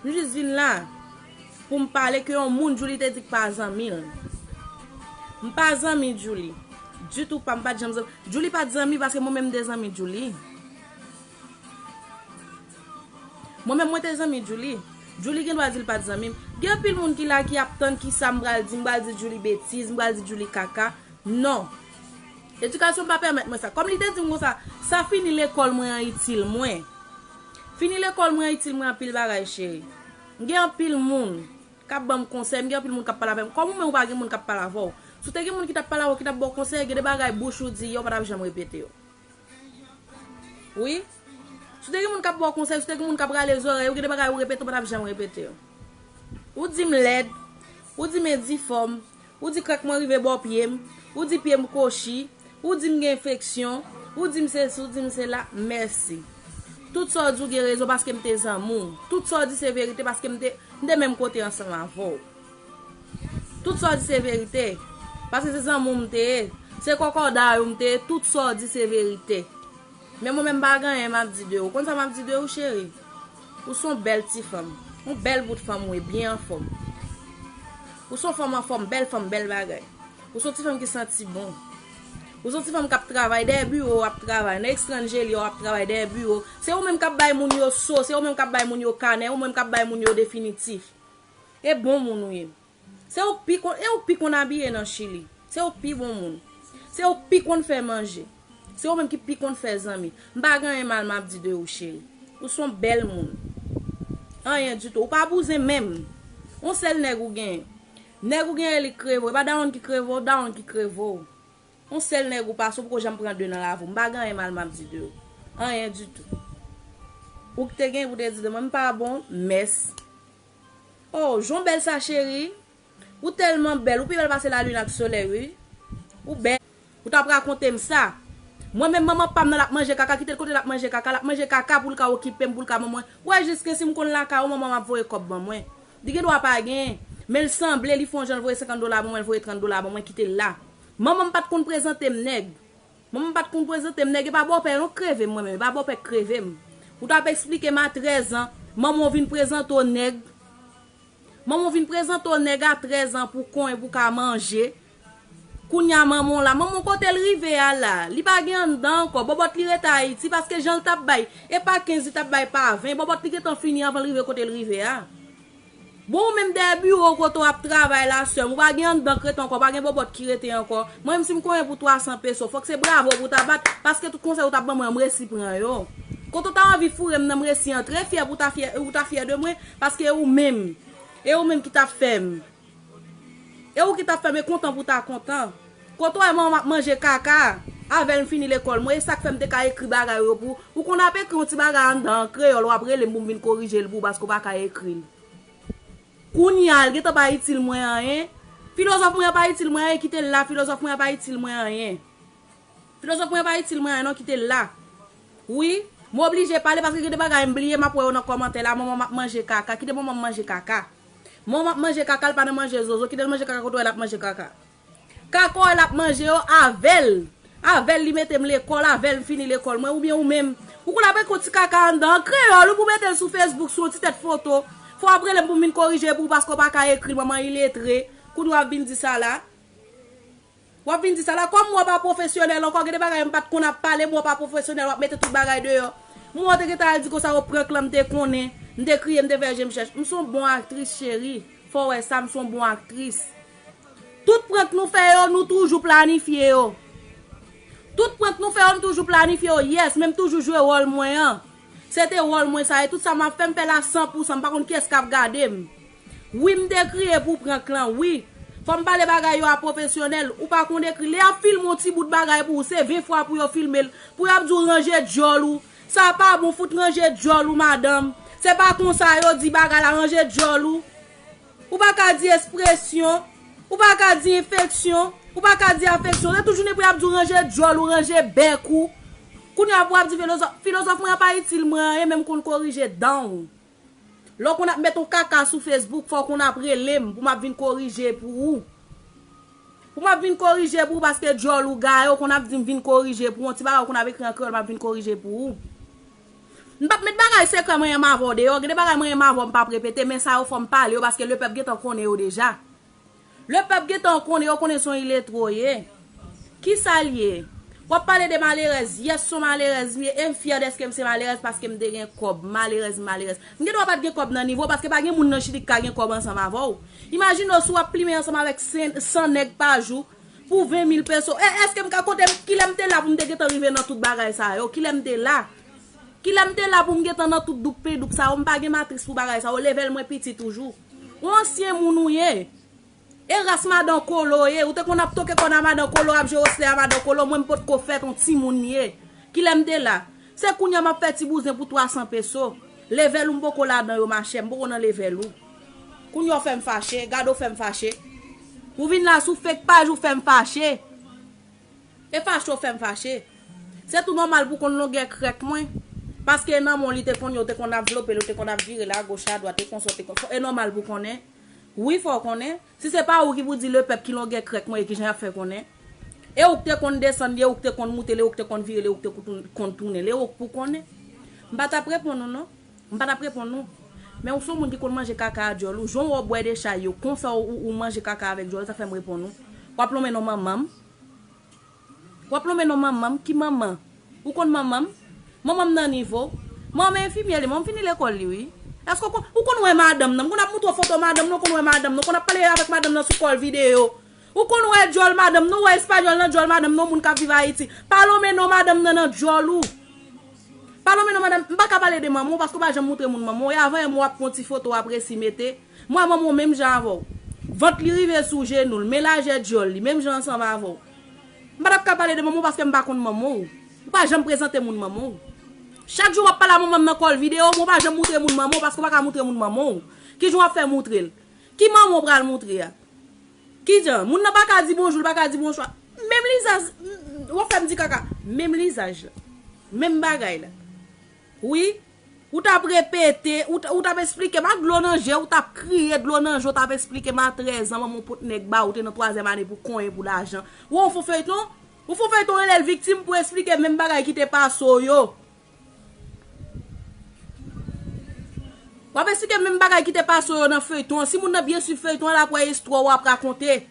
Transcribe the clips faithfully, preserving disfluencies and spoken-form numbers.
M jis vin la pou m pale ke yon moun Djouly te di k pa zanmi l. M pa zanmi Djouly. Ditou pa, m pa t janm zanmi. Djouly pa t zanmi paske mwen menm m te zanmi Djouly. Mwen menm mwen te zanmi Djouly. Djouly gen dwa di l pa t zanmi m. Gen anpil moun ki la ki ap tann ki sa m pral di. M pral di Djouly betiz, m pral di Djouly kaka. Non. Edikasyon pa pèmèt mwen sa. Kòm li te di m konsa, sa fini lekòl mwen an itil mwen. Fini lekòl mwen an itil mwen anpil bagay, cheri. M gen anpil moun k ap ban m konsèy, m gen anpil moun k ap pale avè m. Kòm ou menm ou pa gen moun k ap pale avè w. Si w te gen moun ki t ap pale avè w, ki t ap ba w konsèy, gen de bagay bouch ou di, yo pa t ap janm repete yo. Wi. Si w te gen moun k ap ba w konsèy, si w te gen moun k ap rale zòrèy ou, gen de bagay ou repete, ou pa t ap janm repete yo. Ou di m lèd, ou di m endifòm, ou di krèk mwen rive bò pye m, ou di pye m kwochi, ou di m gen enfeksyon, ou di m sesi, ou di m sela, mèsi. Tout sa w di w gen rezon paske m te zanmi w. Tout sa w di se verite paske m te, m te menm kote ansanm avè w. Tout sa w di se verite. Paske se zanmi w m te ye. Se kòkòday ou m te ye. Tout sa w di se verite. Men mwen menm pa gen anyen m ap di de ou. Ou konn sa m ap di de ou, cheri? Ou se yon bèl ti fanm. Yon bèl bout fanm ou ye, byen anfòm. Ou se yon fanm anfòm, bèl fanm, bèl bagay. Ou se yon ti fanm ki santi bon. Ou se yon ti fanm k ap travay dèyè biwo, w ap travay nan Extranjeli, w ap travay dèyè biwo. Se ou menm k ap bay moun yo so, se ou menm k ap bay moun yo kanè, ou menm k ap bay moun yo definitif. E bon moun ou ye. Se ou pi konn, e ou pi konn abiye nan Chili. Se ou pi bon moun. Se ou pi konn fè manje. Se ou menm ki pi konn fè zanmi. M pa gen anyen mal m ap di de ou, cheri. Ou se yon bèl moun. Anyen ditou. Ou pa bouzen menm. Yon sèl nèg ou genyen. Nèg ou genyen li k kreve w. E pa dawonn ki kreve w, dawonn ki kreve w. Yon sèl nèg ou pase, ou poko janm pran de nan lavi w. M pa gen anyen mal m ap di de ou. Anyen ditou. Ou k te gen pou te di de mwen, m pa bon, mès. Oh, jan w bèl sa, cheri. Ou tèlman bèl, ou pi bèl pase lalin ak solèy, wi. Ou bèl. Ou t ap rakonte m sa. Mwen menm, manman pa m nan l ap manje kaka, kite l kote l ap manje kaka, l ap manje kaka pou l ka okipe m, pou l ka ban mwen. Ou wè jisken si m konn lakay ou, manman m ap voye kòb ban mwen. Li gen dwa pa genyen, men l sanble, li fè yon jan l voye senkant dola ban mwen, l voye trant dola ban mwen, kite l la. Manman m pa t konn prezante m nèg. Manman m pa t konn prezante m nèg, e pa bòpè non k kreve m mwen menm, e pa bòpè k kreve m. Ou t ap eksplike m a trèz an, manman w vin prezante w nèg. Manman w vin prezante w nèg a trèz an pou konyen pou ka manje. Kounye a manman w la, manman w kote l rive a la, li pa gen anndan ankò, bòbòt li rete Ayiti, paske jan l t ap bay, e pa kenz li t ap bay pa ven, bòbòt li gentan fini anvan l rive kote l rive a. Bon, ou menm dèyè biwo kote w ap travay la, sè m, ou pa gen anndan k rete ankò, ou pa gen bòbòt ki rete ankò. Mwen menm, si m konyen pou twa san peso, fòk se bravo pou w ta bat, paske tout konsèy ou t ap ban mwen an, m resi pran yo. Kote w ta anvi foure m nan, m resi antre, fyè pou w ta fyè, ou ta fyè de mwen, paske e ou menm. E ou menm ki t ap fè m. E ou ki t ap fè m, e kontan pou w ta kontan. Kote w wè manman m ap manje kaka, avè l m fini lekòl mwen, e sa k fè m te ka ekri bagay yo pou ou. Ou konn ap ekri yon ti bagay anndan an kreyòl, w ap rele m pou m vin korije l pou ou, paske w pa ka ekri l. Kounye a, l gentan pa itil mwen anyen. Filozòf mwen an pa itil mwen anyen, kite l la, filozòf mwen an pa itil mwen anyen. Filozòf mwen an pa itil mwen anyen non, kite l la. Wi, m oblije pale paske gen de bagay m bliye, m ap wè yo nan kòmantè la, manman m ap manje kaka, kite manman m manje kaka. Manman m ap manje kaka, l pa nan manje zozo, kite l manje kaka kote w wè l ap manje kaka. Kaka w wè l ap manje yo avè l. Avè l li mete m lekòl, avè l m fini lekòl mwen, oubyen ou menm. Ou konn ap ekri yon ti kaka anndan an kreyòl, ou pou mete l sou Facebook sou yon ti tèt foto. Fò w ap rele m pou m vin korije pou ou paske w pa ka ekri l, manman iletre. Kounye w ap vin di sa la. W ap vin di sa la, kòm mwen pa pwofesyonèl ankò, gen de bagay m pa t konn ap pale, mwen pa pwofesyonèl, w ap mete tout bagay deyò. Mwen te gentan al di konsa, o prank lan m te konnen, m te kriye, m te fè je m chèch. M se yon bon aktris, cheri. Fò w wè sa, m se yon bon aktris. Tout prank nou fè yo, nou toujou planifye yo. Tout prank nou fè yo, nou toujou planifye yo. Yes, men m toujou jwe wòl mwen an. Se te wòl mwen sa, e tout sa m ap fè, m fè l a san pou san, m pa konn kiyès k ap gade m. Wi, m te kriye pou prank lan, wi. Fò m pale bagay yo a pwofesyonèl, ou pa konn ekri. Lè y ap filme yon ti bout bagay pou ou, se ven fwa pou yo filme l, pou y ap di w ranje djòl ou. Sa pa bon, fout ranje djòl ou, madanm. Se pa konsa yo di bagay la, ranje djòl ou. Ou pa ka di ekspresyon, ou pa ka di enfeksyon, ou pa ka di afeksyon. Se tout jounen pou y ap di w ranje djòl ou, ranje bèk ou. Kounye a pou w ap di filozòf, filozòf mwen an pa itil mwen anyen, men m konn korije dan w. Lè w konn ap met yon kaka sou Facebook, fò w konn ap rele m pou m ap vin korije pou ou. Pou m ap vin korije pou ou paske djòl ou gaye, w konn ap di m vin korije pou ou. Yon ti bagay w konn ap ekri an kreyòl, m ap vin korije pou ou. M p ap met bagay sekrè mwen menm avè w deyò. Gen de bagay mwen menm avè w m p ap repete, men sa yo fò m pale yo paske lepèp gentan konnen yo deja. Lepèp gentan konnen, yo konnen se yon iletre w ye. Kisa l ye? W ap pale de malerèz. Yes, se yon malerèz m ye, e m fyè dèske m se malerèz paske m te gen kòb. Malerèz, malerèz. M gen dwa pa t gen kòb nan nivo w paske pa gen moun nan Chili k ka gen kòb ansanm avè w. Imajine w si w ap plimen ansanm avèk sen, san nèg pa jou pou ven mil peso. E èske m ka konte kilè m te la pou m te gentan rive nan tout bagay sa yo? Kilè m te la? Kilè m te la pou m gentan nan tout doup pen doup sa yo? M pa gen matris pou bagay sa yo. Level mwen piti toujou. Ou ansyen moun ou ye. E ras madan kolo w ye. Ou te konn ap toke kòn a madan kolo, ap jwe oslè a madan kolo. Mwen m potko fèt, yon timoun m ye. Kilè m te la? Se kounye a m ap fè ti bouzen pou twa san peso. Level ou m poko ladan yo, machè. M poko nan level ou. Kounye a w fè m fache. Gade w fè m fache. Ou vin la sou fake paj ou fè m fache. E fache w fè m fache. Se tou nòmal pou konn longè krèk mwen. Paske nan men w li te konn yo, te konn ap vlope l, yo te konn ap vire l agoch adwat, e konsa, te konsa. E nòmal pou konnen. Wi, fò w konnen. Si se pa ou ki pou di lepèp ki longè krèk mwen e kijan y ap fè konnen. E ou k te konn desann li, e ou k te konn moute l, e ou k te konn vire l, e ou k te konn toun-, konn tounen l, e ou k pou konnen. M pa t ap reponn ou non. M pa t ap reponn ou. Men ou se yon moun ki konn manje kaka a djòl ou. Jan w wè w bwè de chay yo, konsa ou, ou, ou manje kaka avèk djòl ou, sa fè m reponn ou. W ap lonmen non manman m. W ap lonmen non manman m. Ki manman? Ou konn manman m? Manman m nan nivo w. Manman m enfimyè li, manman m fini lekòl li, wi. Èske w konn, ou konn wè madanm nan? M konn ap montre w foto madanm nan, ou konn wè madanm nan, ou konn ap pale avèk madanm nan sou kòl videyo. Ou konn wè djòl madanm nan, ou wè espanyòl nan djòl madanm nan, yon moun k ap viv Ayiti. Pa lonmen non madanm nan nan djòl ou. Pa lonmen non madanm, m pa ka pale de manman w paske w pa janm montre moun manman w. E avan yè m wè w ap pran ti foto w ap resi mete. M wè manman w menm jan avè w. Vant li rive sou jenou l, men lajè djòl li, menm jan ansanm avè w. M pa t ap ka pale de manman w paske m pa konn manman w. Ou pa janm prezante moun manman w. Chak jou w ap pale a manman m nan kòl videyo, men w pa janm montre moun manman w paske w pa ka montre moun manman w. Kijan w ap fè montre l? Ki manman w pral montre a? Kijan? Moun nan pa ka di bonjou, l pa ka di bonswa. Menm lizaj, w ap fè m di kaka. Menm lizaj la. Menm bagay la. Wi. Ou t ap repete, ou t, ou t ap esplike m ak dlo nan je, ou t ap kriye dlo nan je, ou t ap esplike m a trèz an, manman w pot nèg ba ou, te nan twazyèm ane pou konyen pou lajan. Ou wè, ou fè feyton, ou fè feyton rele l viktim pou esplike menm bagay ki te pase w yo. W ap esplike menm bagay ki te pase w yo nan feyton an. Si moun nan byen swiv feyton an, l ap wè istwa w ap rakonte.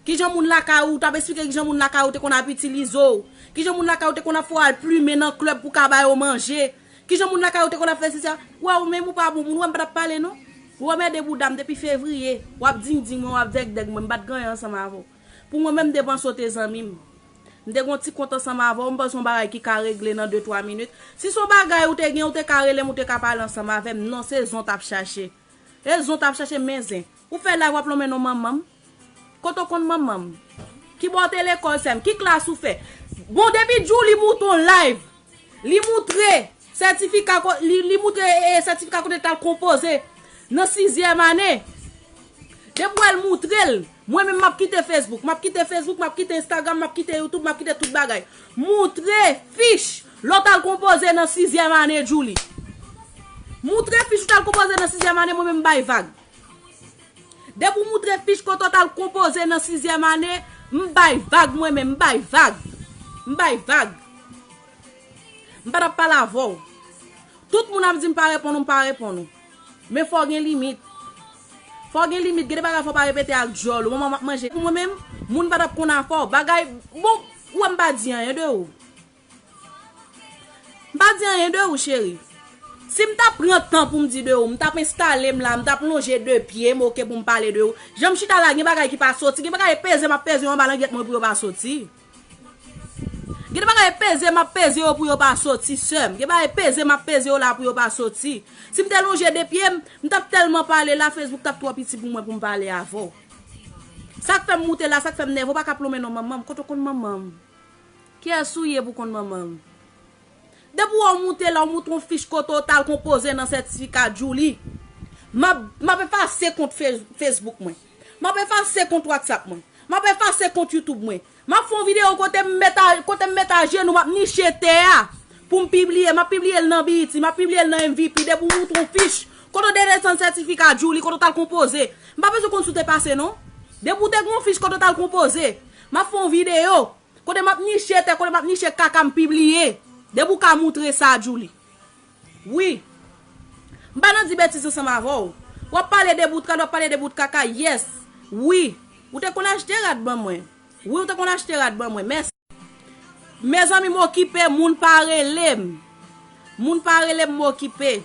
Kijan moun lakay ou, w t ap esplike kijan moun lakay ou te konn ap itilize w. Kijan moun lakay ou te konn ap fè w al plimen nan klèb pou w ka ba yo manje. Kijan moun lakay ou te konn ap fè sesi a. W wè ou menm ou pa bon moun, w wè m pa t ap pale non. W wè m ede bouda m depi fevriye. W ap dingding mwen, w ap dègdèg mwen, m pa t gen anyen ansanm avè w. Pou mwen menm, m te panse w te zanmi m. M te gen yon ti kont ansanm avè w, m panse yon bagay ki ka regle nan de twa minit. Si se yon bagay ou te gen, ou te ka rele m, ou te ka pale ansanm avè m. Non, se zen w t ap chache. E zen w t ap chache, men zen. Ou fè live, w ap lonmen non manman m. Kote w konn manman m? Ki bò w te lekòl, sè m? Ki klas ou fè? Bon, depi Djouly monte yon live, li moutre sètifika ko-, li, li moutre, e, sètifika kote l t al konpoze nan sizyèm ane. Depi w wè l moutre l, mwen menm m ap kite Facebook, m ap kite Facebook, m ap kite Instagram, m ap kite YouTube, m ap kite tout bagay. Moutre fich lè w t al konpoze nan sizyèm ane, Djouly. Moutre fich ou t al konpoze nan sizyèm ane, mwen menm m bay vag. Depi w moutre fich kote w t al konpoze nan sizyèm ane, m bay vag mwen menm, m bay vag. M bay vag. M pa t ap pale avè w. Tout moun ap di m pa reponn ou, m pa reponn ou. Men fò w gen limit. Fò w gen limit, gen de bagay fò w pa repete ak djòl ou. Manman w ap manje. Pou mwen menm, moun pa t ap konn afè w. Bagay, bon, ou wè m pa di anyen de ou. M pa di anyen de ou, cheri. Si m t ap pran tan pou m di de ou, m t ap enstale m la, m t ap lonje de pye m, oke, pou m pale de ou. Jan m chita la, gen bagay ki pa soti, gen bagay peze m ap peze yo anba langyèt mwen pou yo pa soti. Gen bagay peze m ap peze yo pou yo pa soti, sè m. Gen bagay peze m ap peze yo la pou yo pa soti. Si m te lonje de pye m, m t ap tèlman pale la, Facebook t ap twò piti pou mwen pou m pale avè w. Sa k fè m moute la, sa k fè m nève, w pa ka plonmen non manman m. Kote w konn manman m? Kiyès ou ye pou konn manman m? Depi w wè w moute la, w moutre yon fich kote w t al konpoze nan sètifika Djouly. M ap, m ap efase kont Fe-, Facebook mwen. M ap efase kont WhatsApp mwen. M ap efase kont YouTube mwen. M ap fè yon videyo kote m met a, kote m met ajenou, m ap niche tè a pou m pibliye. M ap pibliye l nan B E T, m ap pibliye l nan M V P. Depi w moutre yon fich kote w te desann sètifika Djouly, kote w t al konpoze. M pa bezwen konn si w te pase non. Depi w te gen yon fich kote w t al konpoze, m ap fè yon videyo. Kote m ap niche tè, kote m ap niche kaka m pibliye. Depi w ka moutre sa, Djouly. Wi. M pa nan di betiz ansanm avè w. W ap pale de bout rad, w ap pale de bout kaka, yes. Wi. Ou te konn achte rad ban mwen. Wi, ou te konn achte rad ban mwen. Mèsi. Mezanmi, m okipe, moun pa rele m. Moun pa rele m, m okipe.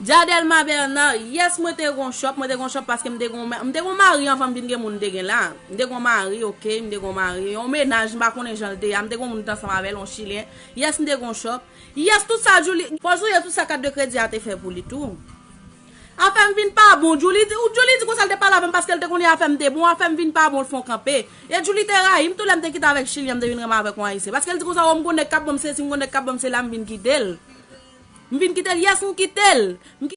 Diadelma Bernard, yes, mwen te gon chòp, mwen te gon chòp paske m te gon, m te gon mari anvan m vin gen moun m te gen la. M te gon mari, ok, m te gon mari. Yon menaj, m pa konnen jan l te ye a, m te gon moun m t ansanm avè l, yon chilyen. Yes, m te gon chòp. Yes, tout sa, Julie, fò l sonje tout sa kat de kredi a te fè pou li tou. Afè m vin pa bon, Julie di, ou Julie di konsa l te pale avè m paske l te konnen afè m te bon, afè m vin pa bon, l fè yon kanpe. E Julie te rayi m tou lè m te kite avèk chilyen, m te vin renmen avèk yon ayisyen. Paske l di konsa, o, m gon nèg k ap ban m sesi, m gon nèg k ap ban m sela, m vin kite l. M vin kite l, yes, m kite l. M